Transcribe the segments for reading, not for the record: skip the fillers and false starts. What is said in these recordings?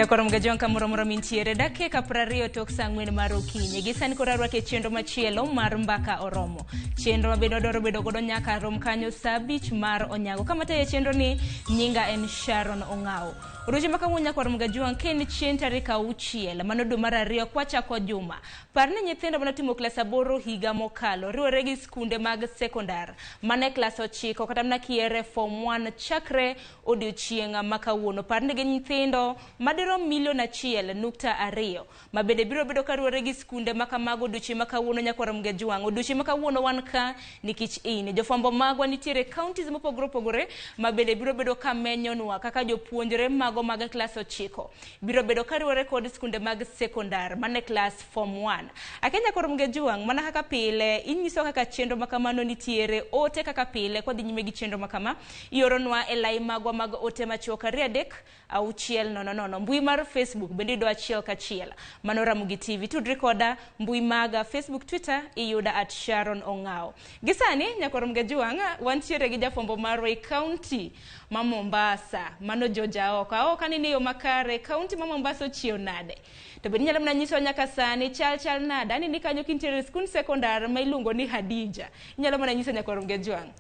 Nyakoro Mgajong kamoro moro mintiere dakika 20 tok saa 4 mar okinyi. Gi sani koro arwaki e chenro machielo mar Mbaka Oromo. Chenro mabende wadwaro bedo godo nyaka rom kanyo saa 5 mar onyango. Kama tayo chenro ni nyinga en Sharon Ong'awo. Odiochieng' ma kawuono Nyakwar Mgajwang' ka en chieng' tarik 6 mano dwe mar 2 kwachako juma. Par ni nyithindo manotimo klas 8 higa mokalo riwore gi skunde mag sekondar mane klas 9 kata mana kiere form 1 chakre odiochieng' ma kawuono. Par ni gin nyithindo madirom milion 1.2 ma bende biro bedo karuwore gi skunde ma kamago odiochieng' ma kawuono Nyakwar Mgajwang'. Odiochieng' ma kawuono wan ka nikech in. Jofwambo magwa nitiere counties mopogore opogore ma bende biro bedo ka menyonwa kaka jopuonjre mago mag klas 9 biro bedo karuwore kod skunde mag sekondar mane klas form 1. Akia Nyakwar Mgajwang', mana kaka pile inyiso kaka chenro ma kamano nitiere ote kaka pile kwadhi nyime gi chenro ma kama ioronwa e lai magwa mag ote machuok 2 3 6 0 0. Mbui mar Facebook bende iyudo achiel kachiel. Mano Ramogi TV. Tudri koda mbui maga Facebook, Twitter iyuda at Sharon Ong'awo. Gi sani Nyakwar Mgajwang' wantiere gi jafwambo marwa e county ma Mombasa. Mano George Aoko. Aoko anene yo makare. County ma Mombasa ochiew nade? To bende inyalo mana nyisowa nyaka sani chal chal nade? Aneni kanyo kintiere e skund sekondar ma iluongo ni Hadija. Inyalo mana nyiso Nyakwar Mgajwang'.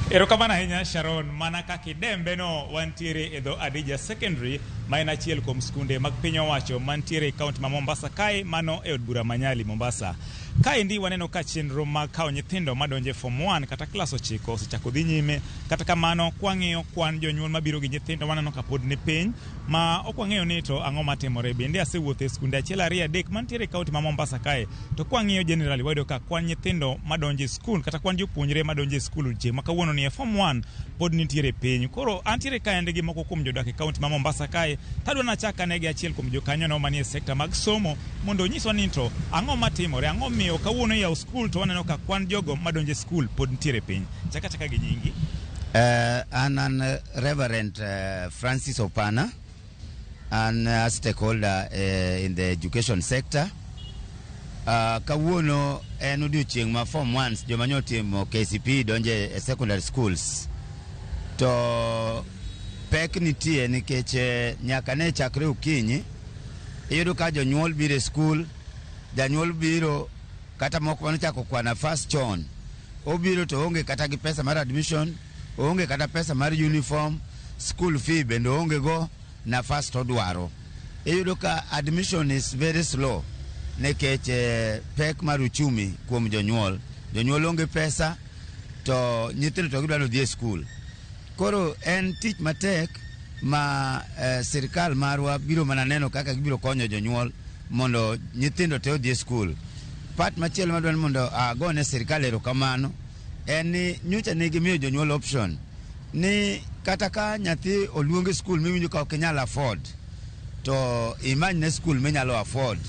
Erokamano ahinya Sharon, mana kaka idembe no wantiere e dho Adija Secondary ma en achiel kuom skunde mag piny owacho mantiere e kaunti ma Mombasa kae, mano e od bura ma Nyali Mombasa. Kaendi waneno ka chenro mag kawo nyithindo madonjo e form 1 kata klas 9 osechako dhi nyime. Kata kamano, kwang'iyo kwan jonyuol mabiro gi nyithindo waneno ka pod ni piny ma ok wang'eyo ni to ang'o matimore. Bende asewuotho e skunde 1 2 3 mantiere e kaunti ma Mombasa kae, to kwang'iyo generally wayudo ka kwan nyithindo madonjo e skul kata kwan jopuonjre madonjo e skul odiochieng' ma kawuono ni e form 1 pod nitiere piny. Koro antiere kaendi gi moko kuom jodak e kaunti ma Mombasa kae, tadwa nachak ane gi achiel kuom jokanyono manie sekta mag somo mondo onyiswa ni to ang'o matimore, ang'o miyo kawuono iyawo skul to waneno ka kwan jogo madonjo e skul pod nitiere piny. Chak achaka gi nyingi. An Reverend Francis Opana, an a stakeholder in the education sector. Kawuono en odiochieng' ma form 1 joma nyo timo KCPE donje e secondary schools. To pek nitie nikech nyaka ne chakre okinyi iyudo ka jonyuol biro e skul, janyuol biro kata moko manochako kwana first chon, obiro to onge kata gi pesa mar admission, onge kata pesa mar uniform, school fee bende onge go, nafas to odwaro. Iyudo ka admission is very slow nikech pek mar uchumi kuom jonyuol. Jonyuol onge pesa to nyithindo to gidwaro dhi e skul. Koro en tich matek ma sirikal marwa biro mana neno kaka gibiro konyo jonyuol mondo nyithindo te odhi e skul. Part machielo madwaro ni mondo agone sirikal erokamano en ni nyocha ne gimiyo jonyuol option ni kata ka nyathi oluong e skul miwinjo ka ok inyal afford to imany ne skul minyalo afford.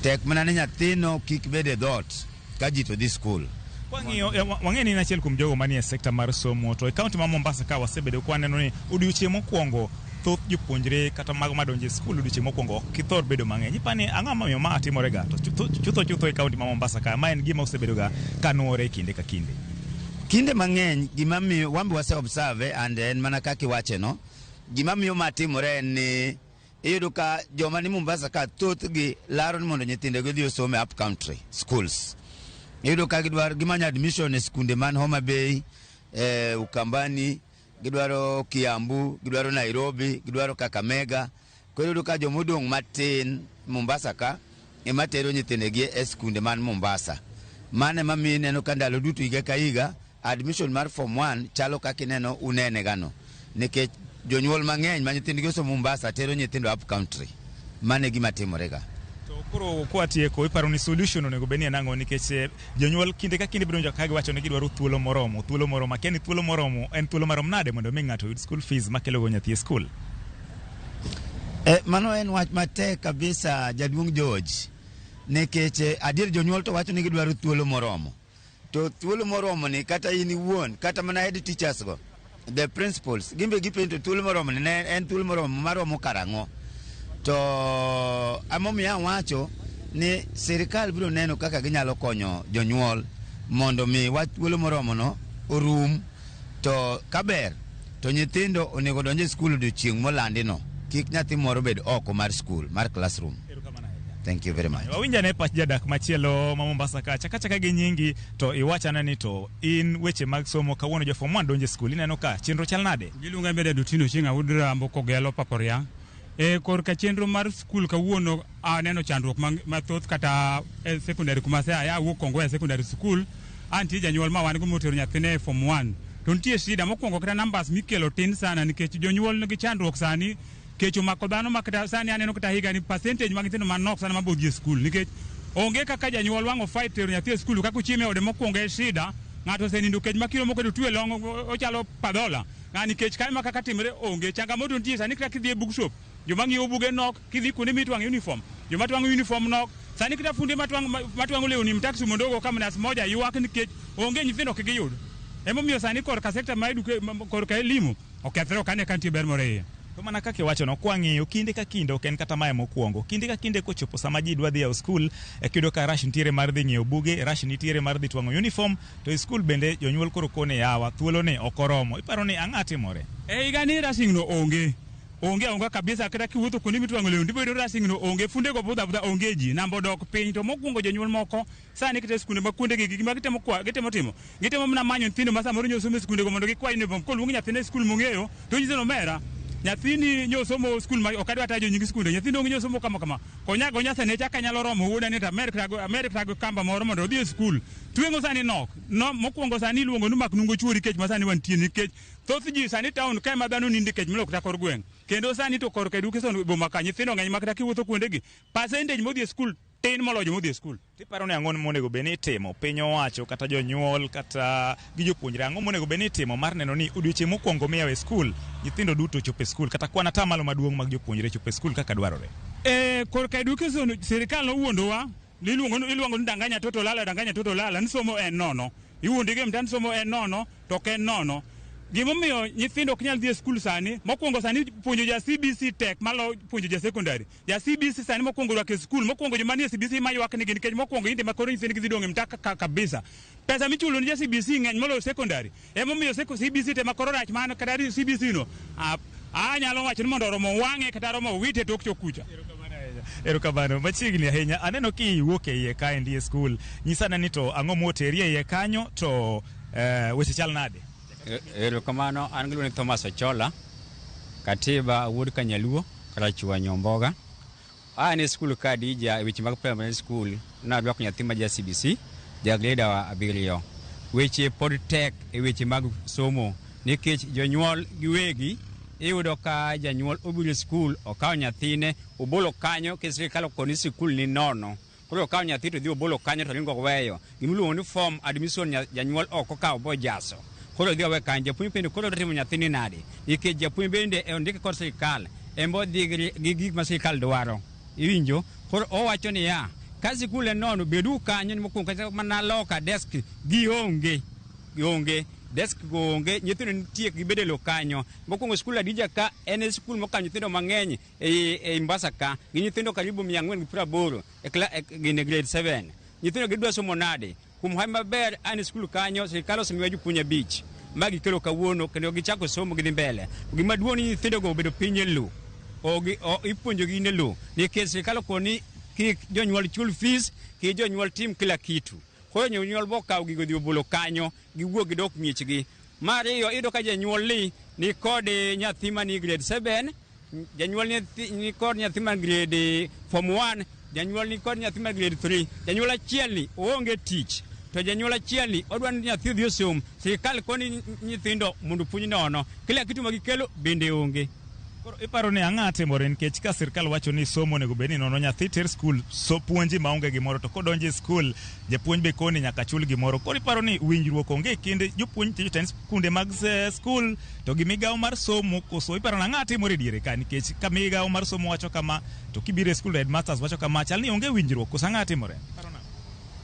Tek mana ni nyathino kik bed e dhoot ka ji to dhi skul. Kwang'iyo, wang'eyo ni in achiel kuom jogo manie sekta mar somo, to e kaunti ma Mombasa ka wasebedo kwaneno ni odiochieng' mokwongo thoth jopuonjre kata mago madonjo e skul odiochieng' mokwongo ok githor bedo mang'eny. Ipani ni ang'o momiyo ma timore ga? To chutho chutho e kaunti ma Mombasa ka, ma en gima osebedo ga kanuore kinde ka kinde. Kinde mang'eny gima miyo wan be wase observe and en mana kaka iwache no, gima miyo ma timore en ni iyudo ka joma ni Mombasa ka thothgi laro ni mondo nyithindegi odhi osom e up country schools. Iyudo ka gidwaro gimanyo admission e skunde man Homa Bay, Ukambani, gidwaro Kiambu, gidwaro Nairobi, gidwaro Kakamega. Koro iyudo ka joma odong' matin Mombasa ka ema tero nyithindegi e skunde man Mombasa. Mano ema miyo ineno ka ndalo duto higa ka higa admission mar form 1 chalo kaka ineno unene gano. Nikech jonyuol mang'eny ma nyithindgi osomo Mombasa tero nyithindo up country. Mano e gima timore ga. To koro kwatieko, iparo ni solution onego bed ni en ang'o? Nikech jonyuol kinde ka kinde biro ka giwacho ni gidwaro thuolo moromo, thuolo moromo. Akia ni thuolo moromo en thuolo marom nade mondo mi ng'ato oyud school fees makelo go nyathi e skul? Mano en wach matek kabisa jaduong' George. Nikech adier jonyuol to wacho ni gidwaro thuolo moromo. To thuolo moromo ni kata in iwuon, kata mana head teachers go, the principals, gimbe gipenjo thuolo moromo ni ne en thuolo moromo maromo karang'o. To emomiyo awacho ni sirikal biro neno kaka ginyalo konyo jonyuol mondo mi wach thuolo moromo no orum. To kaber To nyithindo onego donj e skul odiochieng' molandino. Kik nyathi moro bed oko mar skul, mar classroom. Thank you very much. Wawinj ane pach jadak machielo ma Mombasa ka. Chak achaka gi nyingi to iwachane ni to in weche mag somo kawuono jo form 1 donjo e skul ineno ka chenro chal nade? Giluonga Medad Otieno Chieng' Aud Rambo Kogelo Paporia. E korka chenro mar skul kawuono aneno chandruok mathoth kata e secondary kuma aseaye awuok Kongowea secondary school. Antie janyuol ma wan go motero nyathine e form 1. To nitie shida mokwongo kata numbers mikelo tin sana nikech jonyuol nigi chandruok sani. Kech omako dhano ma kata sani aneno kata higa ni percentage mag nyithindo manok sana mabodhi e skul nikech onge kaka janyuol wang' ofight tero nyathi e skul kaka ochiemo e ode mokwongo e shida. Ng'ato osenindo kech ma kiro moko to twe long ochalo padhola. Ng'ani kech kae ma kaka timre onge. Changamoto nitie sani kata kidhi e bookshop joma ng'iewo buge nok, kidhi kuonde mitwang'e uniform joma twang'o uniform nok. Sani kata funde matwang'o lewni mtaksi mondo ogo kamnas moja ywak nikech onge nyithindo ok giyud. Emomiyo sani korka sekta ma korka elimu okethre ok ane ka nitie ber moro e iye. To mana kaka iwachono, kwang'iyo kinde ka kinde ok en kata mae mokwongo. Kinde ka kinde kochopo sama ji dwa dhi yawo skul, iyudo ka rush nitiere mar dhi ng'iewo buge, rush nitiere mar dhi twang'o uniform, to e skul bende jonyuol koro kone yawa, thuolo ni ok oromo. Iparo ni ang'a timore? E higa ni rushing no onge. Onge aonga kabisa kata kiwuotho kuonde mitwang'o lewni tibiro yudo rushing no onge. Fundego budho abudha onge ji, namba odok piny. To mokwongo jonyuol moko sani kata e skunde ma kuondegi gima gitemo timo, gitemo mana manyo nyithindo ma samoro nyosomo e skundego mondo gikwa uniform. Koluong nyathine e skul mong'eyo to onyiso ni omera nyathini nyosomo skul ma ok adwa tajo nying skunde, nyathini donge nyosomo kama kama, konya gonya senecha ka nyalo romo wuoda ni to amer kata kamba moro mondo odhi e skul. Tweng'o sani nok. No, mokwongo sani iluongo ni mak nungo chuori kech ma sani wantie nikech thoth ji sani town kae ma dhano ninde kech moloyo kata kor gweng'. Kendo sani to korka education boma ka nyithindo ng'eny ma kata kiwuotho kuondegi percentage modhi e skul tin moloyo jomodhi e skul. Tiparo ni ang'o monego bed ni itimo? Piny owacho kata jonyuol kata gi jopuonjre, ang'o monego bed ni itimo mar neno ni odiochieng' mokwongo miyawo e skul, nyithindo duto chopo e skul, kata kwan atamalo maduong' mag jopuonjre chopo e skul kaka dwarore? E korka education sirikal nowuondowa, iluongo ni danganya toto lala, danganya toto lala, ni somo en nono. Iwuondi gi mtani somo en nono, to ok en nono. Gimomiyo nyithindo ok nyal dhi e skul sani, mokwongo sani puonjo ja CBC tek malo puonjo ja secondary. Ja CBC sani mokwongo rwako e skul, mokwongo joma nie CBC maywak nigi nikech mokwongo inde ma koro nyithindgi dhi dong' e mtaka kabisa. Pesa michulo ni ja CBC ng'eny moloyo secondary. Emomiyo CBC te ma koro rach man kata CBC no anyalo wacho ni mondo oromo wang'e kata oromo wite tok chok kucha. Erokamano machiegni ahinya. Aneno kiwuok e iye kaendi e skul. Nyisa ni to ang'o moteri e iye kanyo to weche chal nade? Erokamano, an giluongo ni Thomas Ochola, Katiba wuod Kanyaluo, Karachuonyo Nyomboga. An e skul ka Adija e weche mag primary school, narwako nyathi ma ja CBC, ja grade 7. Weche pod tek e weche mag somo nikech jonyuol giwegi iyudo ka janyuol obiro e skul, okawo nyathine, obolo kanyo, ke sirikal okoni sikul ni nono. Koro okawo nyathi to dhi obolo kanyo to ringo oweyo. Gimiluongo ni form admission janyuol ok okawo bojaso. Koro dhi owe kanyo. Japuonj bende koro timo nyathini nade? Nikech japuonj bende ondike kod sirikal, en bo dhi gi gik ma sirikal dwaro. Iwinjo? Koro owacho niya, ka sikul en nono, bedu kanyo ni mokwongo kata mana loka desk gionge. Gionge. Desk go onge, nyithindo nitie gibedo e lo kanyo. Mokwongo skul Adija ka en e skul mokawo nyithindo mang'eny e Mombasa ka, gi nyithindo karibu 480 e grade 7. Nyithindo gidwa somo nade? Kuom hawi maber an e skul kanyo, sirikal osemiwa jopuonj 5 ma gikelo kawuono kendo gichako somo gidhi mbele. Gima duong' ni nyithindogo obedo piny e lo. Ipuonjogi e lo nikech sirikal okoni kik jonyuol chul fees, kik jonyuol tim kila kitu. Koro jonyuol bokawo gigo dhi obolo kanyo, giwuok gidok miechgi. Mar ariyo, iyudo ka janyuol ni kod nyathi mani grade 7, janyuol ni kod nyathi man grade form 1, janyuol ni kod nyathi man grade 3. Janyuol achiel ni oonge tich, to janyuol achiel ni odwa ni nyathi odhi osom. Sirikal koni nyithindo mondo opuonj nono. Kila kitu ma gikelo bende onge. Koro iparo ni ang'a timore nikech ka sirikal wacho ni somo onego bed ni nono, nyathi ter skul so puonji maonge gimoro, to kodonjo e skul japuonj be koni nyaka chul gimoro. Koro iparo ni winjruok onge e kind jopuonj jotend skunde mag skul to gi migawo mar somo, koso iparo ni ang'a timore e diere ka? Nikech ka migawo mar somo wacho kama, to kibiro e skul headmasters wacho kama, chal ni onge winjruok, koso ang'a timore?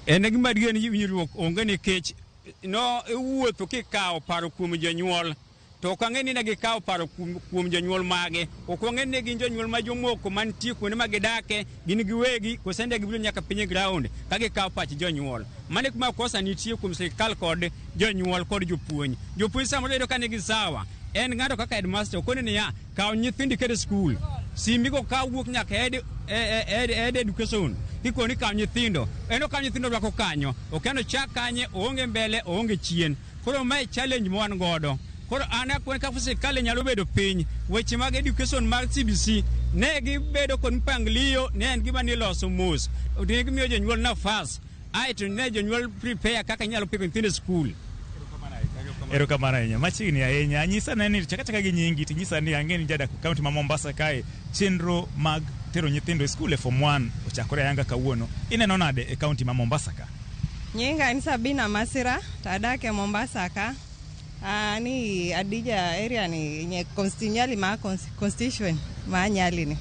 En gima adier ni winjruok onge nikech no iwuotho kikawo paro kuom jonyuol. To ok ang'e ni ne gikawo paro kuom jonyuol mage. Ok wang'e ni gin jonyuol ma jomoko mantie kuonde ma gidake, gin giwegi, kose ne gibiro nyaka piny e ground ka gikawo pach jonyuol. Mano e kuma kosa nitie kuom sirikal kod jonyuol kod jopuonj. Jopuonj samoro yudo ka nigi sawa. En ng'ato kaka headmaster okone niya, kaw nyithindo iket e skul. Simbigo ka wuok nyaka head education. Kikoni kaw nyithindo. En okaw nyithindo rwako kanyo. Ok en ochak kanye, oonge mbele, oonge chien. Koro mae challenge ma wan godo. Koro an akwen kaka sirkal nyalo bedo piny, weche mag education mar CBC ne gibedo kod mpangilio, ne en gima niloso mos. Ne gimiyo jonyuol nafas. Aeto ne jonyuol prepare kaka inyalo piko nyithindo e skul. Erokamano ahinya. Machiegni ahinya. Nyisa ane ni chak achaka gi nyingi to nyisa ni ang'e ni jadak kaunti ma Mombasa kae chenro mag tero nyithindo e skul e form 1 ochakore ayanga kawuono. Ineno nade e kaunti ma Mombasa ka? Nyinga en Sabina Masira, to adak e Mombasa ka. Ani Adija area ni nye Nyali ma constituent ma Nyali ni.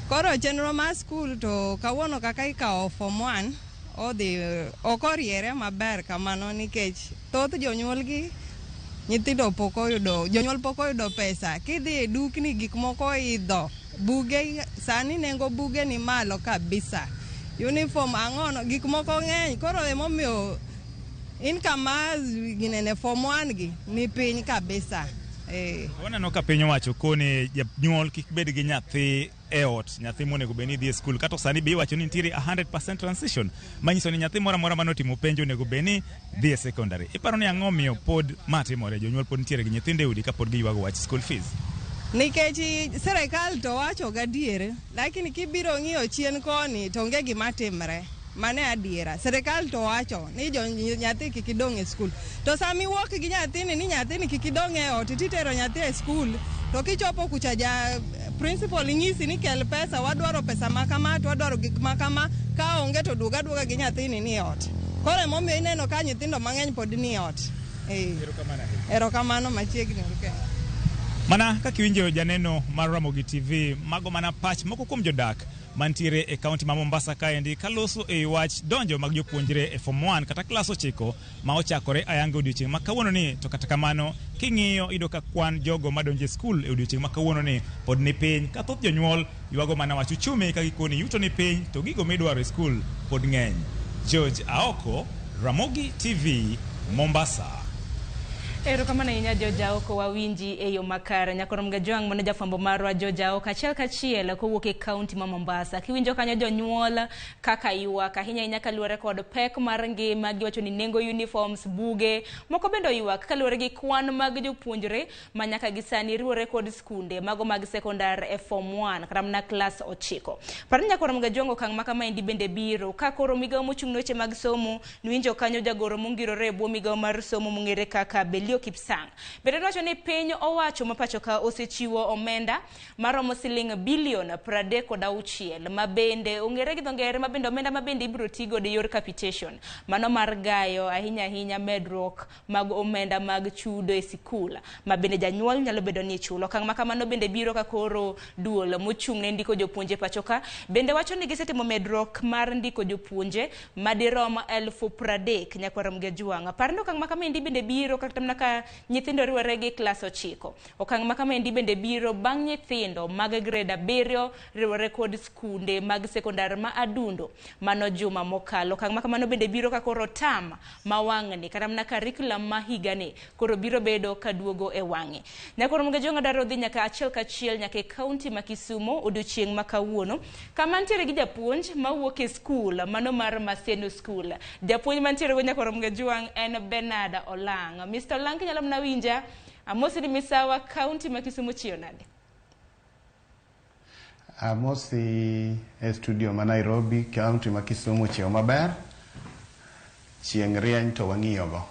Koro chenro mar skul to kawuono kaka ikawo form 1 odhi ok oriere maber kamano nikech thoth jonyuol gi nyithindo pok oyudo, jonyuol pok oyudo pesa. Kidhi e dukni gik moko oidho, buge sani nengo buge ni malo kabisa. Uniform ang'ono gik moko ng'eny koro emomiyo income mar ginene form 1 gi ni piny kabisa. Waneno ka piny owacho kone janyuol kik bed gi nyathi e ot, nyathi monego bed ni dhi e skul. Kata sani be iwacho ni nitiere 100% transition, manyiso ni nyathi moro amora manotimo penj onego bed ni dhi e secondary. Iparo ni ang'o miyo pod ma timore? Jonyuol pod nitiere gi nyithindo e udi kapod giywago wach school fees. Nikech sirikal to wacho gadier, lakini kibiro ng'iyo chien koni to onge gima timre. Mano e adiera. Sirikal to wacho ni jo nyathi kik idong' e skul. To sama iwuok gi nyathini ni nyathini kik idong' e ot titero nyathi e skul, to kichopo kucha ja principal nyisi ni kel pesa, wadwaro pesa ma kama, to wadwaro gik ma kama, ka onge to duog aduoga gi nyathini ni e ot. Koro emomiyo ineno ka nyithindo mang'eny pod ni e ot. Erokamano machiegni uru kendo. Mana kaka iwinjo janeno mar Ramogi TV, mago mana pach moko kuom jodak mantiere e kaunti ma Mombasa kaendi kaloso e wach donjo mag jopuonjre e form 1 kata klas 9 ma ochakore ayanga odiochieng' ma kawuono ni. To kata kamano king'iyo iyudo ka kwan jogo madonjo e skul e odiochieng' ma kawuono ni pod ni piny, ka thoth jonyuol ywago mana wach uchumi ka gikoni yuto ni piny to gigo midwaro e skul pod ng'eny. George Aoko, Ramogi TV, Mombasa. Erokamano ahinya George Aoko, wawinji e yo makare. Nyakoro Mgajwang' mano jafwambo marwa George Aoko achiel kachiel kowuok e kaunti ma Mombasa. Kiwinjo kanyo jonyuol kaka ywak ahinya ahinya kaluwore kod pek mar ngima, giwacho ni nengo uniforms, buge, moko bende oywak kaluwore gi kwan mag jopuonjre ma nyaka gi sani riwore kod skunde mago mag sekondar e form 1 kata mana klas 9. Par ni Nyakoro Mgajwang' okang' ma kamaendi bende biro ka koro migawo mochung' ne weche mag somo niwinjo kanyo jagoro mongirore e bwo migawo mar somo mong'ere kaka Belio Kipsang. Bende nowacho ni piny owacho ma pacho ka osechiwo omenda maromo siling bilion 36 ma bende ong'ere gi dho ngere ma bende omenda ma bende ibiro ti godo e yor capitation, mano mar gayo ahinya ahinya medruok mag omenda mag chudo e sikul ma bende janyuol nyalo bedo ni chulo. Okang' ma kamano bende biro ka koro duol mochung' ne ndiko jopuonje pacho ka bende wacho ni gisetimo medruok mar ndiko jopuonje madirom 30,000 nyakwar Mgajwang'. Par ni okang' ma kamaendi bende biro kata mana ka nyithindo riwore gi klas 9. Okang' ma kamaendi bende biro bang' nyithindo mag grade 7 riwore kod skunde mag sekondar ma Adundo mano juma mokalo. Okang' ma kamano bende biro ka koro tam ma wang'ni kata mana curriculum ma higani koro biro bedo kaduogo e wang'e. Nyakoro Mgajwang' dwaro dhi nyaka achiel kachiel nyaka e kaunti ma Kisumo odiochieng' ma kawuono kama nitiere gi japuonj mawuok e skul mano mar Maseno School. Japuonj mantiere go Nyakoro Mgajwang' en Bernard Olang'. Mr. Olang' kinyalo mana winja, amosi ni misawa kaunti ma Kisumo chiyo nade? Amosi e studio ma Nairobi, kaunti ma Kisumu chiew maber. Chieng' rieny to wang'iyogo.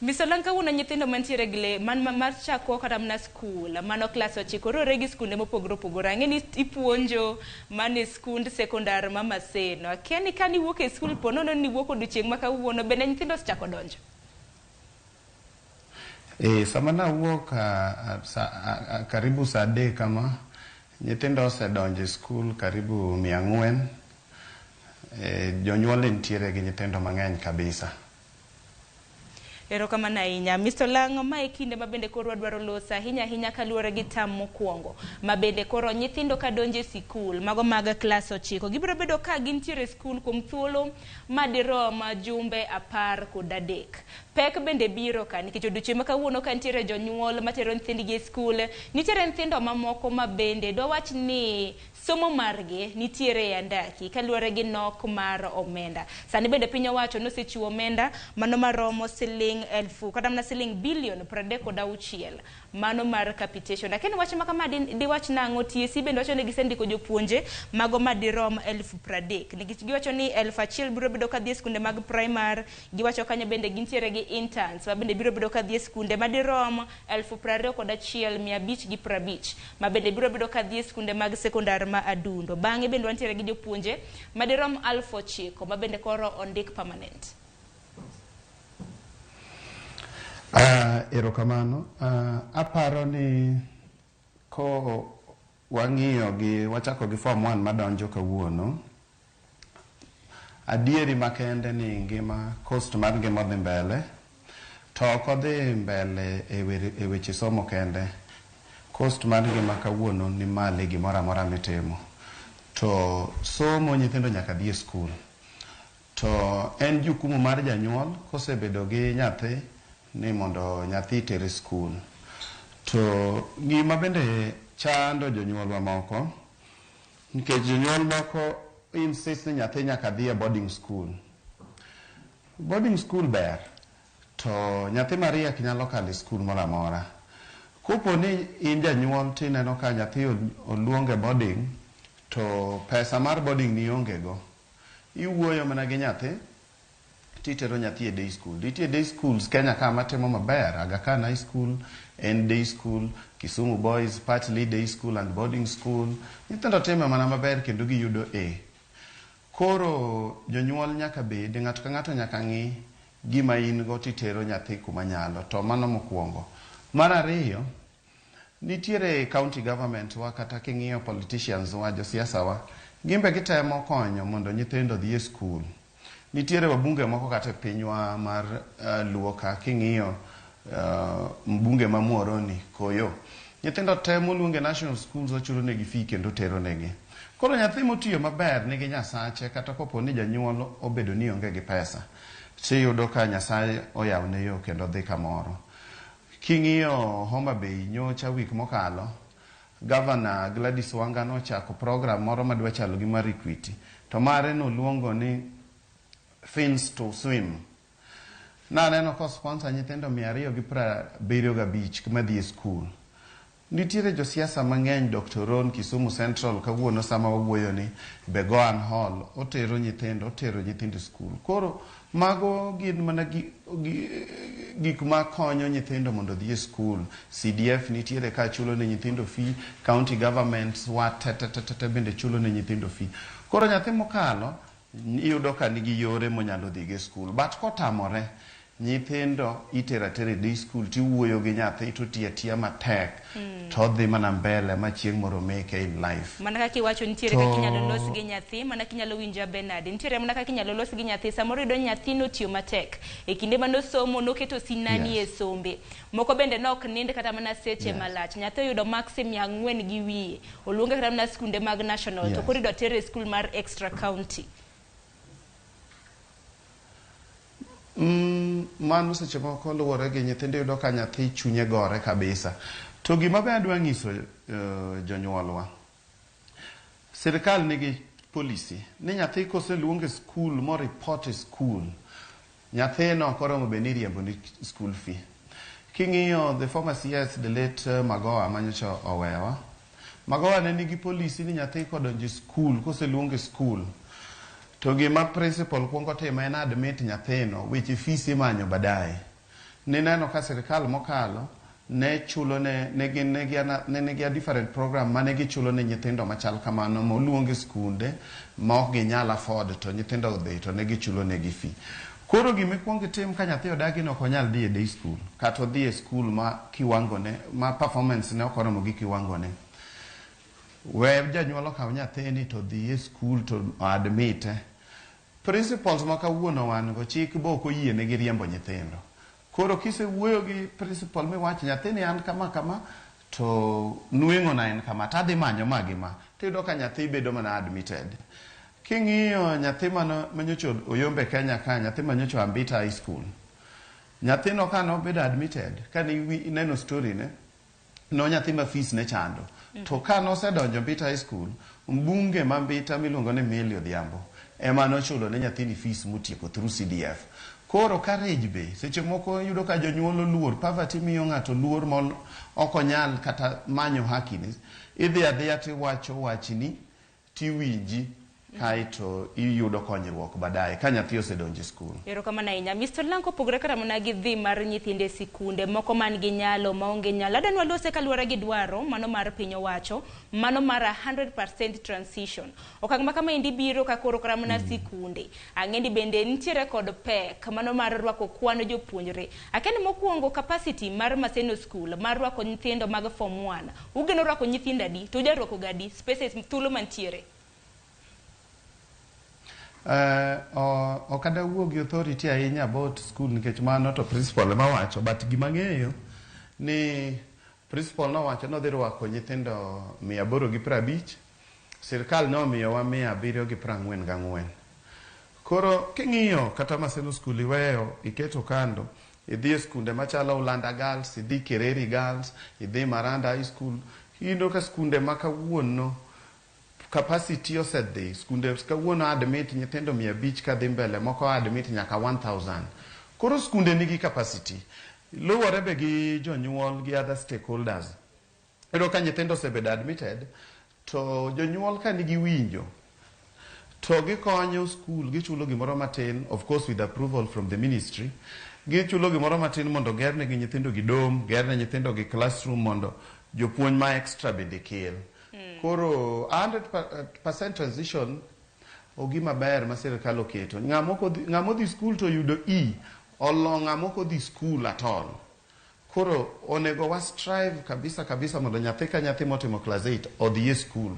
Mr. Olang' kawuono nyithindo mantiere gi man mar chako kata mana skul mano klas 9 riwore gi skunde mopogore opogore. Ang'e ni ipuonjo mana e skund sekondar ma Maseno. Akia ni kane iwuok e skul po nono ni iwuok odiochieng' ma kawuono bende nyithindo osechako donjo? Sama nawuok karibu saa 3 kama, nyithindo osedonjo e skul karibu 400. Jonyuol nitiere gi nyithindo mang'eny kabisa. Erokamano ahinya. Mr. Olang', ma e kinde ma bende koro wadwaro loso ahinya ahinya kaluwore gi tam mokwongo ma bende koro nyithindo ka donjo e sikul mago mag klas 9 gibiro bedo ka gintiere e skul kuom thuolo madirom jumbe 13. Pek bende biro ka nikech odiochieng' ma kawuono ka nitiere jonyuol matero nyithindgi e skul, nitiere nyithindo mamoko ma bende dwawach ni somo margi nitiere e andaki kaluwore gi nok mar omenda. Sani bende piny owacho nosechiwo omenda mano maromo siling 1000 kata mana siling bilion 36 mano mar capitation. Lakini wach ma kama diwach nang'o? TSC bende wacho ni gisendiko jopuonje mago madirom 30,000 nikech giwacho ni 1000 biro bedo kadhi e skunde mag primary. Giwacho kanyo bende gintiere gi interns ma bende biro bedo kadhi e skunde madirom 21,550 ma bende biro bedo kadhi e skunde mag sekondar ma Adundo. Bang'e bende wantiere gi jopuonje madirom 9,000 ma bende koro ondik permanent. Erokamano. Aparo ni ko wang'iyo gi wachako gi form 1 madonjo kawuono, adieri makende ni ngima cost mar ngima odhi mbele, to ok odhi mbele e weche somo kende. Cost mar ngima kawuono ni malo e gimoro amora mitimo. To somo nyithindo nyaka dhi e skul. To en jukumu mar janyuol kosebedo gi nyathi ni mondo nyathi ter e skul. To gima bende chando jonyuolwa moko, nikech jonyuol moko insist ni nyathi nyaka dhi e boarding school. Boarding school ber, to nyathi mariek nyalo kalo e skul moro amora. Kopo ni in janyuol tineno ka nyathi oluong e boarding, to pesa mar boarding ni onge go. Iwuoyo mana gi nyathi, titero nyathi e day school. Nitie day schools Kenya ka matimo maber. Aga Khan High School en day school, Kisumu Boys partly day school and boarding school. Nyithindo time mana maber kendo giyudo A. Koro jonyuol nyaka bed, ng'ato ka ng'ato nyaka ng'i gima in go titero nyathi kuma nyalo. To mano mokwongo. Mar ariyo, nitiere county government wa kata king'iyo politicians wa, josiasa wa, gimbe gitemo konyo mondo nyithindo odhi e skul. Nitiere wabunge moko kata e pinywa mar Luo ka king'iyo mbunge ma Muhoroni Koyo. Nyithindo temo luonge national schools ochulo negi fee kendo tero negi. Koro nyathi motiyo maber nigi Nyasache kata kopo ni janyuol obedo ni onge gi pesa, tiyudo ka Nyasaye oyawne yo kendo dhi kamoro. King'iyo Homa Bay nyocha wik mokalo, Governor Gladys Wanga nochako program moro madwa chalo gi mar Equity, to mare noluongo ni Fins to Swim. Naneno ko sponsor nyithindo 275 madhi e skul. Nitiere josiasa mang'eny, Dr. Ron Kisumu Central kawuono sama wawuoyo ni Begoan Hall otero nyithindo e skul. Koro mago gin mana gik ma konyo nyithindo mondo odhi e skul. CDF nitiere ka chulo ne nyithindo fee, county governments wa te bende chulo ne nyithindo fee. Koro nyathi mokalo iyudo ka nigi yore monyalo dhi go e skul. But kotamore, nyithindo itero atera e day school tiwuoyo gi nyathi to tiyo atiya matek to odhi mana mbele ma chieng' moro make in life. Mana kaka iwacho nitiere kaka inyalo los gi nyathi, mana kinyalo winjo Bernard, nitiere mana kaka inyalo los gi nyathi. Samoro iyudo nyathi notiyo matek e kinde manosomo noketo sinani e sombe. Moko bende nok nind kata mana seche malach. Nyathi oyudo marks 400 gi wiye, oluonge kata mana skunde mag national, to koro idwa tere e skul mar extra county. Mano seche moko luwore gi nyithindo, iyudo ka nyathi chunye gore kabisa. To gima be adwa nyiso jonyuolwa, sirikal nigi policy ni nyathi koseluong e skul mo report e skul, nyathino ok oromo bed ni iriembo ni school fee. King'iyo the former CS, the late Magoha manyocha owewa, Magoha ne nigi policy ni nyathi kodonjo e skul, koseluong e skul, to gima principal kuongo timo en admit nyathino, weche fees imanyo baadaye. Nineno ka sirikal mokalo ne chulo ne nigi a different program mane gichulo ne nyithindo machal kamano moluong e skunde ma ok ginyal afford, to nyithindo odhi to ne gichulo negi fee. Koro gima ikuongo itim ka nyathi odagi ni ok onyal dhi e day school, kata odhi e skul ma kiwango ne, ma performance ne ok oromo gi kiwango ne, we janyuol okaw nyathini to dhi e skul to admite. Principals ma kawuono wan go chik bo ok oyienegi riembo nyithindo. Koro kisewuoyo gi principal miwacho nyathini an kama kama to nweng'o na en kama tadhi manyo ma gi ma, tiyudo ka nyathi bedo mana admitted. King'iyo nyathi manyocha oyombe Kenya ka, nyathi manyocha Ambita High School, Nyathino ka nobedo admitted, kane ineno story ne, no nyathi ma fees ne chando. To ka nosedonjo Mbita High School, mbunge ma Mbita miluongo ni Millie Odhiambo ema nochulo ne nyathini fees motieko through CDF. Koro courage be, seche moko iyudo ka jonyuol oluor, poverty miyo ng'ato luor ma ok onyal kata manyo haki ne. Idhi adhiya tiwacho wachni, tiwinji, kaeto iyudo konyruok baadaye ka nyathi osedonjo e skul. Erokamano ahinya. Mr. Lang kopogore kata mana gi dhi mar nyithindo e sikunde moko man gi nyalo maonge nyalo. Adwa ni walose kaluwore gi dwaro mano mar piny owacho, mano mar 100% transition. Okang' ma kamaendi biro ka koro kata mana sikunde. Ang'e ni bende nitiere kod pek mano mar rwako kwan jopuonjre. Akia ni mokwongo capacity mar Maseno School mar rwako nyithindo mag form 1. Ugeno rwako nyithindo adi? To ujarwako gadi? Spaces thuolo mantiere. Ok adawuo gi authority ahinya about school nikech mano to principal ema wacho, but gima ang'eyo ni principal nowacho ni odhi rwako nyithindo 850, sirkal nomiyowa 744. Koro king'iyo kata Maseno School iweyo iketo kando, idhi e skunde machalo Ulanda Girls, idhi Kereri Girls, idhi Maranda High School, iyudo ka skunde ma kawuono capacity osedhi. Skunde kawuono admit nyithindo 500 kadhi mbele, moko admit nyaka 1000. Koro skunde nigi capacity. Luwore be gi jonyuol gi other stakeholders. Iyudo ka nyithindo osebedo admitted, to jonyuol ka nigi winjo, to gikonyo school, gichulo gimoro matin, of course with approval from the ministry, gichulo gimoro matin mondo gerne gi nyithindo gi dorm, gerne nyithindo gi classroom mondo jopuonj ma extra bende kel. Koro 100% transition ogima ber ma sirkal oketo. Ng'ama odhi school to yudo E, olo ng'ama ok odhi school at all. Koro onego wa strive kabisa kabisa mondo nyathi ka nyathi motimo class 8 odhi e school.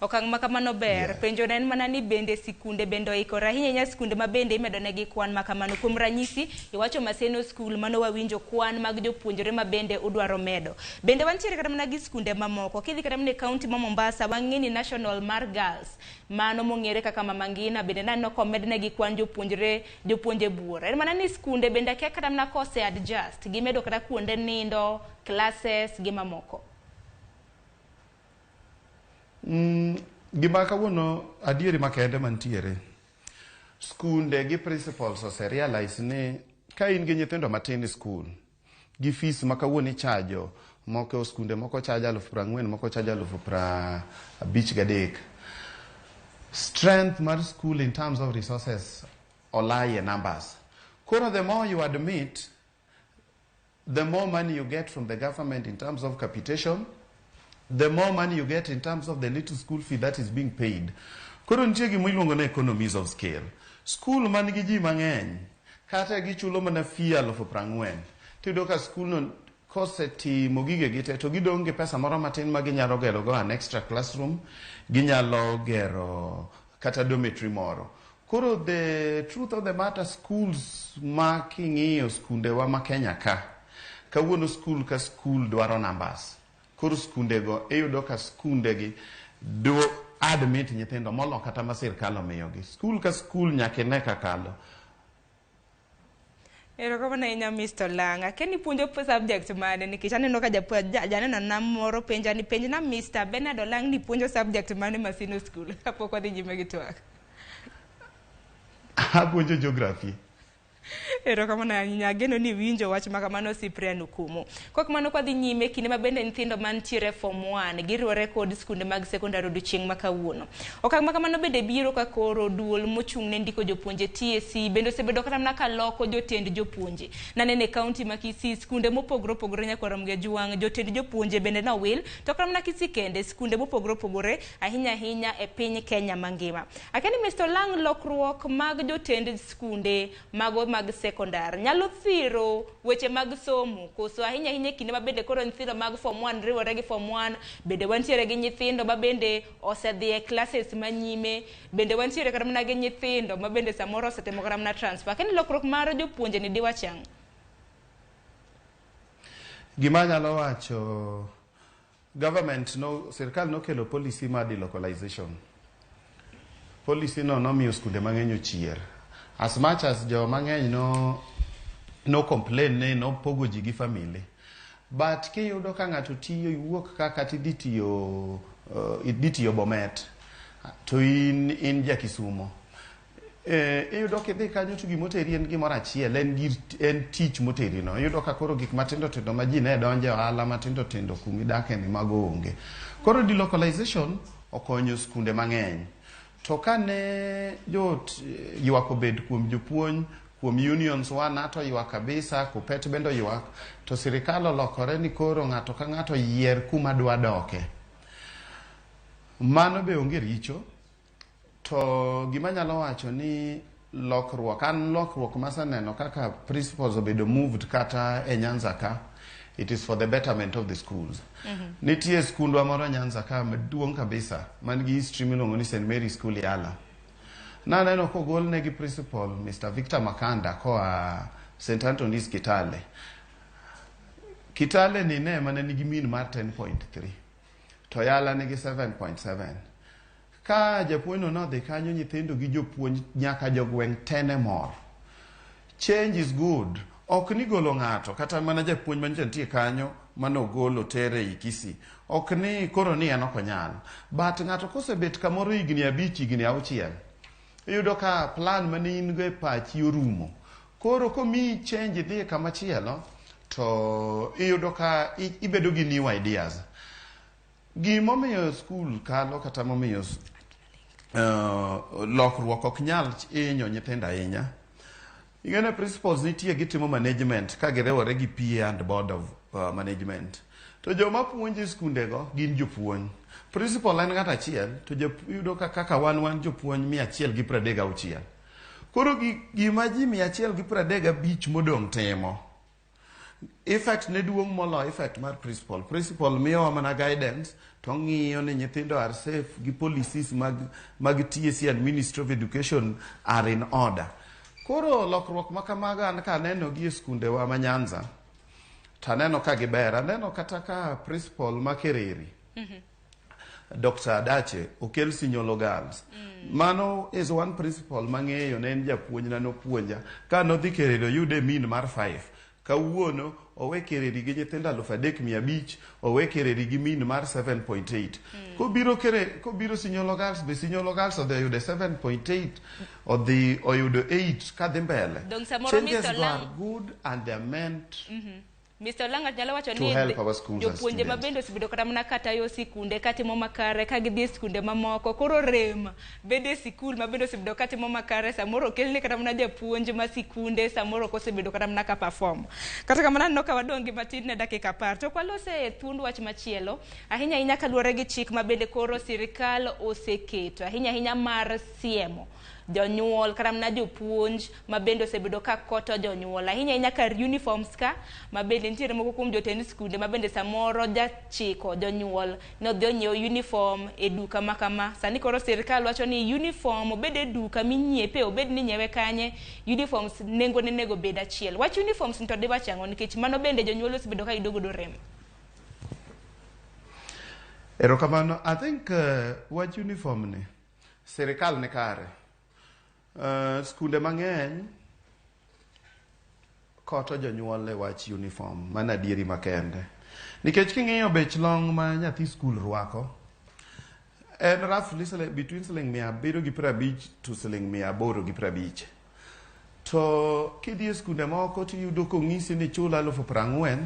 Okang' ma kamano ber. Penjo ne en mana ni bende sikunde bende oikore ahinya ahinya sikunde ma bende imedo negi kwan ma kamano. Kuom ranyisi, iwacho Maseno School mano wawinjo kwan mag jopuonjre ma bende udwaro medo. Bende wantiere kata mana gi sikunde mamoko. Kidhi kata mana e kaunti ma Mombasa, wang'e ni National mar Girls, mano mong'ere kaka Mama Ngina, bende naneno komednegi kwan jopuonjre jopuonje buora. En mana ni sikunde bende akia kata mana kose adjust, gimedo kata kuonde nindo, classes gi mamoko. Gima kawuono adieri makende mantiere, skunde gi principals ose realize ni ka in gi nyithindo matin e school gi fees ma kawuono ichajo moko skunde moko chajo 40,000, moko chajo 53,000, strength mar school in terms of resources olai e numbers. Koro the more you admit, the more money you get from the government in terms of capitation, the more money you get in terms of the little school fee that is being paid. Koro nitie gima iluongo ni economies of scale. School man gi ji mang'eny, kata gichulo mana fee 40,000, tiyudo ka school no kosetimo gigegi te to gidong' gi pesa moro matin ma ginyalo gero go an extra classroom, ginyalo gero kata dormitory moro. Koro the truth of the matter, schools ma king'iyo skundewa ma Kenya ka, kawuono school ka school dwaro numbers. Koro skundego iyudo ka skundegi do admit nyithindo molo kata ma sirkal omiyogi. School ka school nyaka ine ka kalo. Erokamano ahinya Mr. Lang. Akia ni puonjo subject mane nikech aneno ka janeno na moro penja ni penj na Mr. Bernard Olang ni puonjo subject mane Maseno School kapok wadhi nyime gi twak. Apuonjo geography. Erokamano ahinya. Ageno ni iwinjo wach ma kamano Cyprian Okumu. Kok mano kwadhi nyime kinde ma bende nyithindo mantiere form 1 giriwore kod skunde mag sekondar odiochieng' ma kawuono. Okang' ma kamano bende biro ka koro duol mochung' ne ndiko jopuonje TSC bende osebedo kata mana ka loko jotend jopuonje. Naneno e kaunti ma Kisii skunde mopogore opogore nyakwar Ramogi Ajwang' jotend jopuonje bende nowil to kata mana Kisii kende skunde mopogore opogore ahinya ahinya e piny Kenya mangima. Akia ni Mr. Olang' lokruok mag jotend skunde mago mag sekondar nyalo thiro weche mag somo koso ahinya ahinya e kinde ma bende koro nyithindo mag form 1 riwore gi form 1 bende wantiere gi nyithindo ma bende osedhi e classes manyime bende wantiere kata mana gi nyithindo ma bende samoro osetimo kata mana transfer. Akia ni lokruok mar jopuonje ni diwach ang'o? Gima anyalo wacho, government no, sirkal nokelo policy mar delocalization. Policy no nomiyo skunde mang'eny ochier. As much as jo mang'eny no No complain ni nopogo ji gi family. But kiyudo ka ng'ato tiyo, iwuok ka kata idhi tiyo Bomet, to in ja Kisumo. Iyudo kidhi kanyo to gimoteri en gimoro achiel, en gir en tich moteri no. Iyudo ka koro gik matindo tindo ma ji ne donje ohala matindo tindo kumidake ni mago onge. Koro delocalization okonyo skunde mang'eny. To kane jot ywak obed kuom jopuonj, kuom unions wa nato ywak kabisa, Kuppet bende oywak, to sirikal olokore ni koro ng'ato ka ng'ato yier kuma dwa doke. Mano be onge richo. To gima anyalo wacho ni lokruok, an lokruok maseneno kaka principals obedo moved kata e Nyanza ka, it is for the betterment of the schools. Nitie skundwa moro Nyanza ka maduong' kabisa, man gi history miluongo ni St. Mary School Yala. Naneno kogol negi principal Mr. Victor Makanda koa St. Anthony's Kitale. Kitale ni ne mana nigi mean mar 10.3 to Yala nigi 7.7. Ka japuonj no nodhi kanyo, nyithindo gi jopuonj nyaka jogweng' te ne mor. Change is good. Ok ni golo ng'ato kata mana japuonj manyocha nitie kanyo manogolo tere i Kisii. Ok ni koro ni en ok onyal. But ng'ato kosebet kamoro higni 5, higni 6, iyudo ka plan mane in go e pachi orumo. Koro komiyi change idhi kama chielo to iyudo ka ibedo gi new ideas. Gimomiyo skul kalo kata momiyo lokruok ok nyal hinyo nyithindo ahinya. Ing'e principals nitie gitimo management ka giriwore gi PA and board of management. To joma puonjo e skundego gin jopuonj. Principal en ng'ato achiel to iyudo ka kaka wan jopuonj 136. Koro gima ji 135 modong' timo effect ne duong' moloyo effect mar principal. Principal miyowa mana guidance to ng'iyo ni nyithindo are safe gi policies mag TSC and Ministry of Education are in order. Koro lokruok ma kamago an kaneno gi e skundewa ma Nyanza to aneno ka giber. Aneno kata ka principal ma Kereri, Dr. Adache, okel Sinyolo Girls. Mano is one principal mang'eyo, ne en japuonjna, nopuonja. Ka nodhi Kereri oyude mean mar 5. Kawuono owe Kereri gi nyithindo 3500, owe Kereri gi mean mar 7.8. Kobiro Sinyolo Girls be, Sinyolo Girls odhi oyude 7.8, odhi oyudo 8 kadhi mbele. Dong samoro Changes Mr. go Lang- are good and they are meant Mr. Langat nyalo wacho to ni help our schools and jopuonje ma students. bende osebedo kata mana katayo sikunde katimo makare ka gidhi e sikunde mamoko koro rem bede e sikul ma bende osebedo katimo makare, samoro okelne kata mana japuonj ma sikunde samoro ok osebedo kata mana ka perform. Kata kamano aneno ka wadong' gi matin ne dakika 10 to kwalose e thuond wach machielo, ahinya ahinya kaluwore gi chik ma bende koro sirikal oseketo, ahinya ahinya mar siemo jonyuol kata mana jopuonj ma bende osebedo ka koto jonyuol, ahinya ahinya kar uniforms, ka ma bende nitiere moko kuom jotend skunde ma bende samoro jachiko jonyuol ni odhi onyiew uniform e duka ma kama. Sani koro sirikal wacho ni uniform, obed e duka minyiepe, obed ni nyiewe kanye, uniforms nengo ne nego bed achiel. Wach uniforms ni to diwach ang'o? Nikech mano bende jonyuol osebedo ka yudo godo rem. Erokamano. I think wach uniform ni, sirikal ni kare. Skunde mang'eny koto jonyuol e wach uniform, mano adieri makende. Nikech king'iyo bech long ma nyathi skul rwako, en roughly between siling 750 to siling 850. To kidhi e skunde moko tiyudo kong'isi ni chul 40,000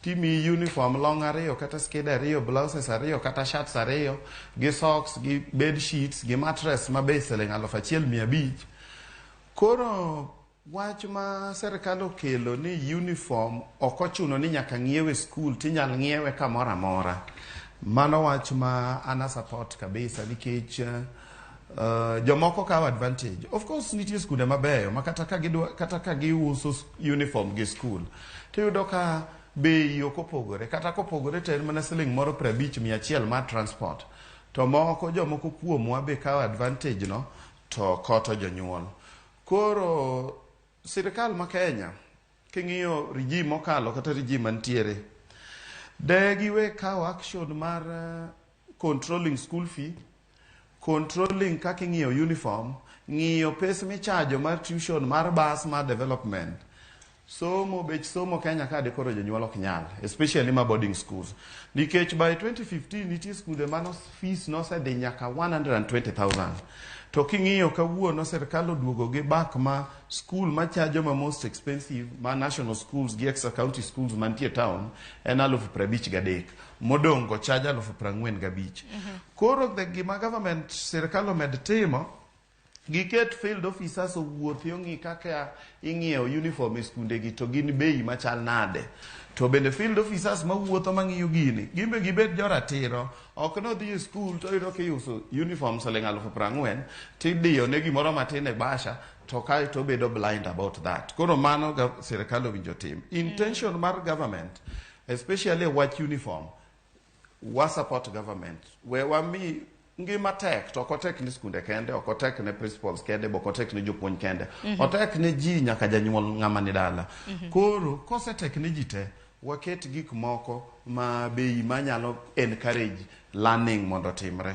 timiyi uniform, long ariyo kata skede ariyo, blouses ariyo kata shirts ariyo gi socks gi bed sheets gi mattress ma bei siling 1500. Koro wach ma sirikal okelo ni uniform ok ochuno ni nyaka ng'iewe skul, tinyal ng'iewe kamoro amora. Mano wach ma an support kabisa nikech jomoko kawo advantage. Of course nitie skunde mabeyo ma kata ka giuso uniform gi skul tiyudo ka bei ok opogore, kata kopogore to en mana siling moro 50, 100 mar transport. To moko, jomoko kuomwa be kawo advantage no to koto jonyuol. Koro sirikal ma Kenya, king'iyo regime mokalo kata regime mantiere, de giwe kawo action mar controlling school fee, controlling kaka ing'iyo uniform, ng'iyo pes michajo mar tuition, mar bus, mar development. Somo, bech somo Kenya ka de koro jonyuol ok nyal, especially ma boarding schools. Nikech by 2015 nitie skunde mano fees nosedhi nyaka 120,000. To king'iyo kawuono sirkal oduogo gi back ma school machajo ma most expensive ma national schools gi extra county schools mantie town en 55,000. Modong' go charge 45,000. Koro the gima government sirkal omed timo, giket field officers owuothi ong'i kaka ing'iewo uniform e skunde gi to gin bei machal nade. To bende field officers mawuotho mang'iyo gini, gin be gibed joratiro. Ok nodhi e school to oyudo kiuso uniform siling 40,000 tidiyo ne gimoro matin e bahasha to kaeto obedo blind about that. Koro mano sirkal owinjo tim. Intention mar government, especially wach uniform, wa support government. We wami ngima tek to ok otek ni skunde kende, ok otek ne principals kende, be ok otek ne jopuonj kende. Otek ne ji nyaka janyuol ng'ama ni dala. Koro kosetek ne ji te, waket gik moko ma bei manyalo encourage learning mondo otimre.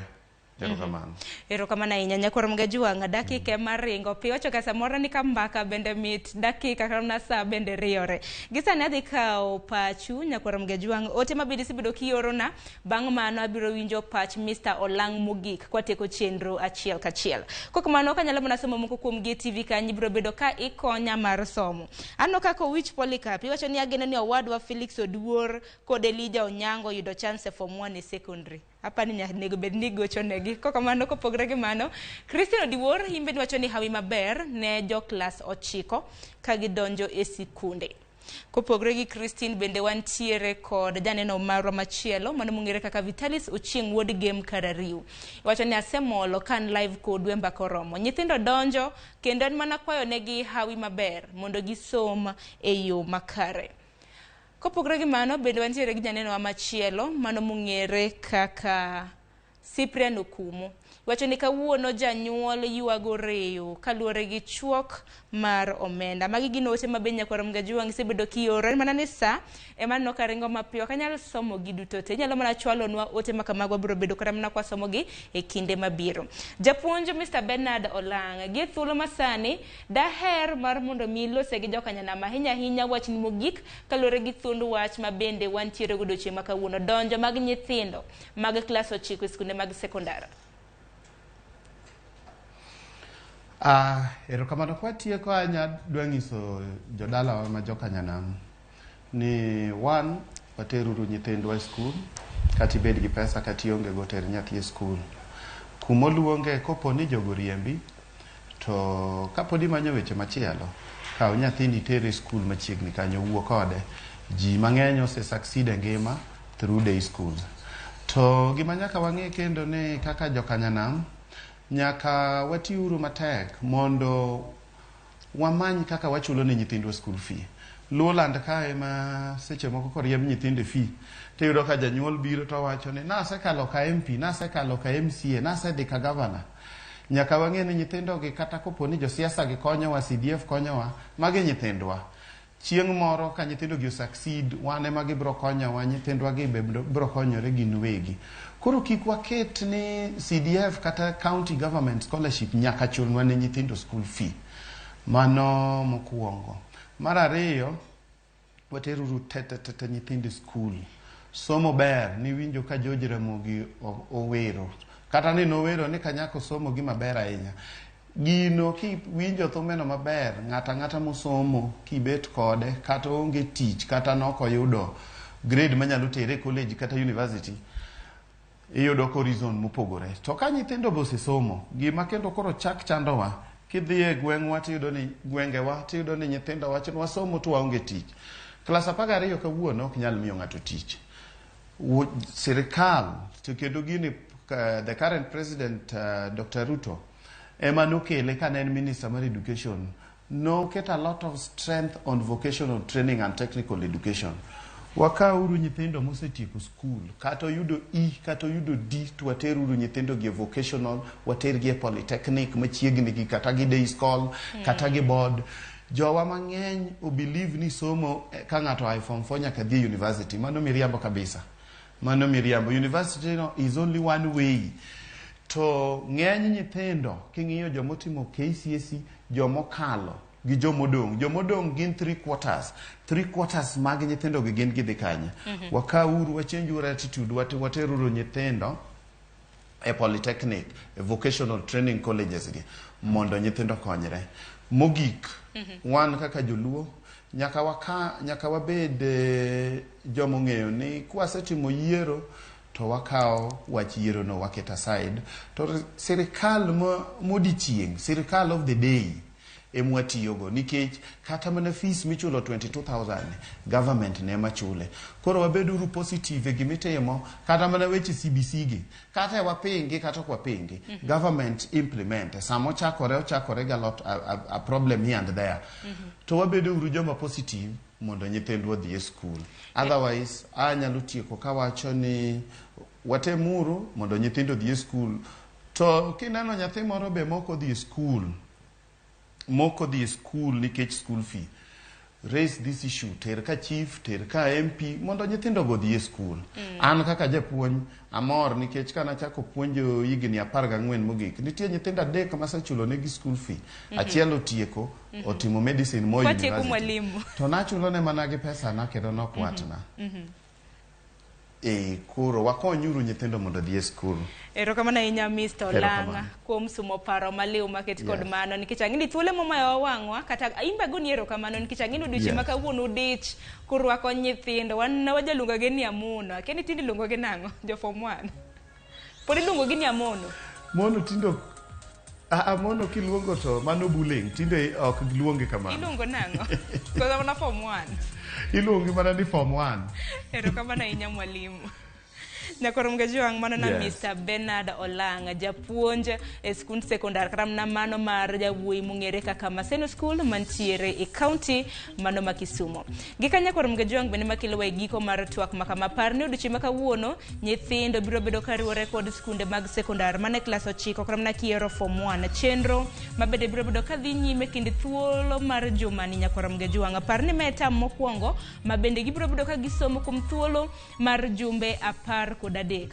Erokamano. Erokamano ahinya nyakwar Mgajwang', dakika ema ringo piyo wacho ka samoro ni ka mbaka bende mit dakika kata mana sa bende riyore. Gi sani adhi kawo pachu nyakwar Mgajwang', ote ma bende isebedo kiorona, bang' mano abiro winjo pach Mr. Olang' mogik kwatieko chenro achiel kachiel. Kok mano kanyalo mana somo moko kuom gi e TV kanyo ibiro bedo ka ikonya mar somo. Aneno kaka Owich Polycarp iwacho ni ageno ni owadwa Felix Oduor kod Elijah Onyango yudo chance e form 1 e secondary. Apani onego bed ni gocho negi. Kokamano kopogre gi mano, Christian Odiwuor in bende wacho ni hawi maber ne jo klas 9 ka gidonjo e sikunde. Kopogre gi Christine bende wantiere kod janeno marwa machielo mano mong'ere kaka Vitalis Ochieng' wuod Gem Karariu. Wacho ni asemolo kan live kodu e mbaka oromo. Nyithindo donjo kendo en mana kwayo negi hawi maber mondo gisom e yo makare. Kopogre gi mano bende wantiere gi janeno wa machielo mano mong'ere kaka Cyprian Okumu. Wacho ni kawuono janyuol ywago reyo kaluwore gi chuok mar omenda. Magi gin ote ma be nyakwar Mgajwang' isebedo kioro. En mana ni sa ema aneno ka ringo mapiyo. Ok anyal somo gi duto te. Inyalo mana chwalonwa ote ma kamago wabiro bedo kata mana kwasomogi e kinde mabiro. Japuonj Mr. Bernard Olang', gi e thuolo masani daher mar mondo mi ilose gi jokanyanam ahinya ahinya wachni mogik kaluwore gi thuond wach ma bende wantiere godo chieng' ma kawuono. Donjo mag nyithindo mag klas 9 e skunde mag sekondar. Erokamano. Kwatieko anya dwa nyiso jodalawa ma jokanyanam ni one, wateruru nyithindwa e skul, kata ibed gi pesa kata ionge go, ter nyathi e skul. Kumoluonge kopo ni jogo riembi, to kapod imanyo weche machielo, kaw nyathini iter e skul machiegni kanyo, wuo kode. Ji mang'eny ose succeed e ngima through day schools. To gima nyaka wang'e kendo ni kaka jokanyanam, nyaka watiuru matek mondo wamany kaka wachulo ne nyithindwa school fee. Luoland kae ma seche moko koriemb nyithindo e fee, tiyudo ka janyuol biro to wacho ni nasekalo ka MP, nasekalo ka MCA, nasedhi ka governor. Nyaka wang'e ni nyithindo gi kata kopo ni josiasa gi konyowa, CDF konyowa, magi nyithindwa. Chieng' moro ka nyithindo gi succeed, wan ema gibiro konyowa, nyithindwa gi be biro konyore gin wegi. Koro kik waket ni CDF kata county government scholarship nyaka chulnwa ne nyithindo school fee. Mano mokwongo. Mar ariyo, wateruru te te te te nyithindo e skul. Somo ber, niwinjo ka George Ramogi owero. Kata ni nowero ni kanyako somo gima ber ahinya. Gino kiwinjo thumeno maber, ng'ato ang'ata mosomo kibet kode, kata onge tich, kata nokoyudo grade manyalo tere e college kata university, iyudo ko reason mopogore. To ka nyithindo be osesomo, gima kendo koro chak chandowa, kidhi e gweng'wa tiyudo ni gwengewa tiyudo ni nyithindo wacho ni wasomo to waonge tich. Klas 12 kawuono ok nyal miyo ng'ato tich. Sirikal to kendo gini the current president Dr. Ruto ema nokele kane en minister mar education, noketo a lot of strength on vocational training and technical education. Wakawuru nyithindo mosetieko skul, kata oyudo E kata oyudo D, to wateruru nyithindo gi e vocational, watergi e polytechnic machiegni gi kata gi day school, kata gi board. Jowa mang'eny obelieve ni somo ka ng'ato oa e form 4 nyaka dhi e university. Mano miriambo kabisa. Mano miriambo. University no is only one way. To ng'eny nyithindo king'iyo jomotimo KCSE, jomokalo gi jomodong'. Jomodong' gin three quarters. Three quarters mag nyithindo gi gin gidhi kanye? Wakawuru, wachenjuru attitude, wateruru nyithindo e polytechnic, e vocational training colleges gi mondo nyithindo konyre. Mogik, wan kaka joluo nyaka waka, nyaka wabed jomong'eyo ni kwasetimo yiero to wakawo wach yiero no waket aside to sirikal modiochieng', sirikal of the day emwatiyogo, nikech kata mana fees michulo 22,000 government ne ema chule. Koro wabeduru positive e gimitimo, kata mana weche CBC gi, kata e wapingi kata ok wapingi, government implement. Sama ochakore, ochakore ga lot a problem here and there, to wabedo uru joma positive mondo nyithindwa odhi e school. Otherwise anyalo tieko kawacho ni watemuru mondo nyithindo odhi e school. To kineno nyathi moro be mok odhi e school, mok odhi e school nikech school fee, raise this issue, ter ka chief, ter ka MP mondo nyithindo go odhi e school. An kaka japuonj amor nikech kanachako puonjo higni 14 mogik, nitie nyithindo adek masechulo negi school fee. Achiel otieko, otimo medicine Moi Watieko, University. Mwalimu. To nachulone mana gi pesa na kendo nokwatna. E koro wakonyuru nyithindo mondo odhi e school. Erokamano ahinya, Mr. Olanga, Erokamano. kuom sumo paro maliw maket kod mano, nikech ang'e ni thuolo momayowa wang'wa kata imbe agoni erokamano nikech ang'e ni odiochieng' ma kawuono udich kurwako nyithindo. Wan wajaluongogi ni amono. Akia ni tinde iluongogi nang'o, jo form 1 pod iluongogi ni amono? Mono tindo Ah, mono kiluongo to mano bullying. Tinde ok giluongi kamano. Iluongo nang'o koso mana form 1? Iluongi mana ni form 1. Erokamano ahinya, mwalimu. Nyakoro Mgajwang', mano na Mr. Bernard Olanga, japuonj e skund sekondar kata mana mano mar jawuoyi mong'ere kaka Maseno School mantiere e county mano ma Kisumo. Gi ka Nyakwar Mgajwang' bende makelowa e giko mar twak makama. Par ni odiochieng' ma kawuono nyithindo biro bedo kariwore kod skunde mag sekondar mane klas 9 kata mana kiero form 1. Chenro mabende biro bedo kadhi nyime kind thuolo mar jumani. Nyakwar Mgajwang', par ni ma e tam mokwongo ma bende gibiro bedo ka gisomo kuom thuolo mar jumbe 13.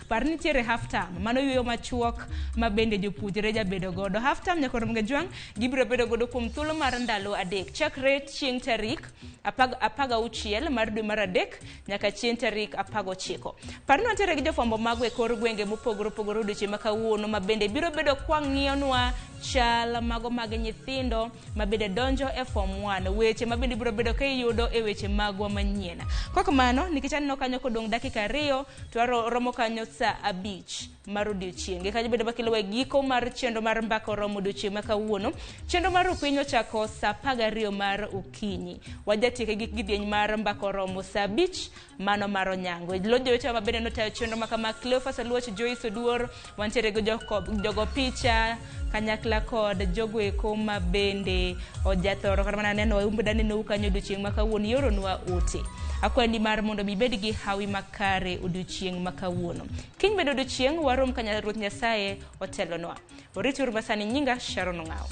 Par nitiere half term, mano yueyo machuok ma bende jopuonjre jabedo godo. Half term, Nyakwar Mgajwang', gibiro bedo godo kuom thuolo mar ndalo 3 chakre chieng' tarik 16 mar dwe mar adek nyaka chieng' tarik 19. Par ni wantiere gi jofwambo mago e kor gwenge mopogore opogore odiochieng' ma kawuono ma bende biro bedo kwang'iyonwa chal mago mag nyithindo ma bende donjo e form 1, weche ma bende biro bedo ka iyudo e weche magwa manyien. Kok mano, nikech aneno kanyo kodong' dakika 2 to romo kanyo sa 5 mar odiochieng'. Gi kanyo bende makelowa e giko mar chenro mar Mbaka Oromo odiochieng' ma kawuono. Chenro mar Rupiny ochako sa 12 mar okinyi. Wajatieke gi kidieny mar Mbaka Oromo sa 5 mano mar onyango. Lo jowetewa ma bende notayo chenro ma kama, Cleophas Oluoch, Joyce Oduor, wantiere gi jogo picha kanyakla kod jogo eko ma bende ojathoro kata mana neno umbe danenou kanyo odiochieng' ma kawuono ioronwa ote. Akwayo ni mar mondo mi ibed gi hawi makare odiochieng' ma kawuono. Kiny bende odiochieng' warom ka Ruoth Nyasaye otelonwa. Orituru masani, nyinga Sharon Ong'awo.